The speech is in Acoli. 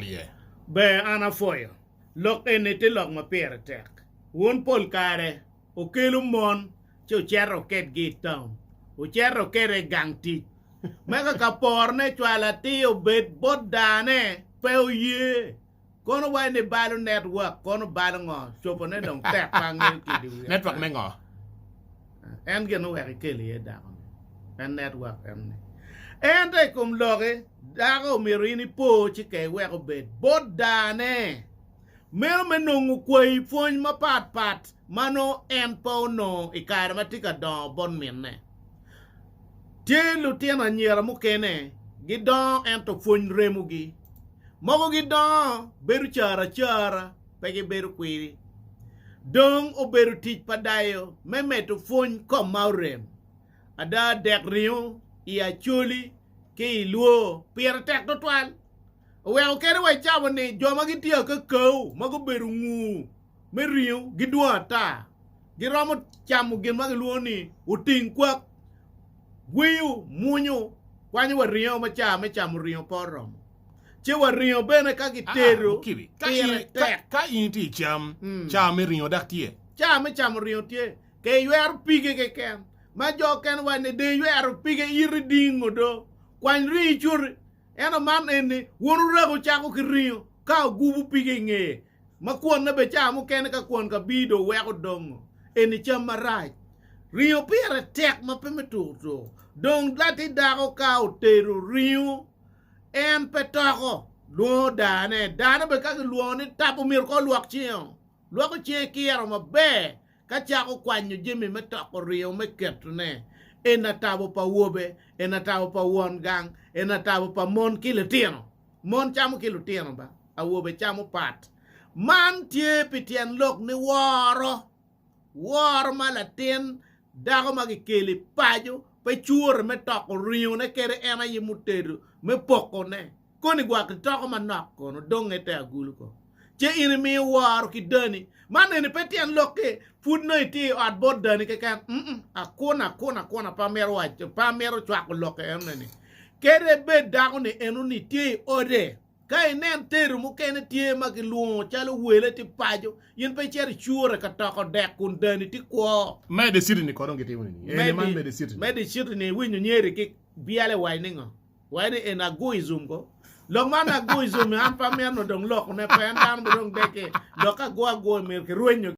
Iye. Ber an apwoyo. Lok eni tye lok ma pire tek. Wun pol kare okelo mon ci wucito wukedgi i taun, wucito wukede i gang tic. Me kaka porone cwalo atir obed bot dane, pe oye. Kono waco ni balo network, kono balo ngo, cobone dong tek pe angeyo ki i dye wiya. Network me ngo? En gin oweko ikel iye dako-ni, en network en-ni. Ento i kom loki, dako omyero in ipo ci ka iwek obed bot dane. Meno me nongo kwayi pwony mapat pat ma nongo en pe onongo i kare ma tye ka dongo bot minne. Tye lutino anyira mukene gidongo ento pwony remogi. Mogo gidongo bedo cara acara pe gibedo kwiri. Dong obedo tic pa dayo me medo pwony kom ma orem. Ada dek ringo i Acholi ki i Lwo pire tek tutwal. Oweko kadi wa icabo ni jo ma gitye akakau ma gubedo ngur me ringo gidwong ata. Giromo camo gin ma gilwongo ni oting kwak, gweyo, mwonyo, kwanyo wa ringo ma ca me camo ringo pe oromo. Ci wa ringo bene ka gitedo pire tek. Ka in itye i cam, ca me ringo dok tye? Ca me camo ringo tye. Ka iywero pige keken, ma jo okene waco ni dong iywero pige iti dingo do, kwany ringo icuti. Ento man eni, wun wureko cako ki ringo ka wugubo pige i ngeye, ma kwonne bene ca mukene ka kwon ka bii dong weko dongo. Eni cam marac. Ringo pire tek ma pe me tuko tuko. Dong latin dako ka otedo ringo, en pe toko, lwongo dane. Dane bene ka gilwongo ni tap omyero kong olwok cinge. Lwoko cinge kiro maber Ka cako kwanyo jami me toko ringo me ketone, en atabo pa awobe, en atabo pa won gang, en atabo pa mon ki litino. Mon camo ki lutino ba, awobe camo pat. Man tye pi tyen lok ni woro, woro ma latin dako ma kikelo i paco pe cure me toko ringone kede en aye mutedo me pokone. Koni gwok itoko manok kono donge te agulu ko. Ce in imiyo woro ki dani. Man eni pe tyen lok-ki pud nongo itye i ot bot dani keken. Mm-mm, akuna, akuna, akuna, pe amito waco, pe amito cwako lok enoni. Kede bed dako-ni enoni tye i ode, ka inen tedo mukene tye ma kilwongo calo wele tye paco, in pe icito icure ka toko dek kun dani tye kwo. Med i city-ni kono gitimo nini? Eni man med i city-ni. Med i city-ni iwinyo nyeri ki byale waci ningo? Waci ni en agoism ko. Lok man agoism an pe amito nongo dong lokone pe en dano ma dong deke lok ago agoa myero kirwenyo.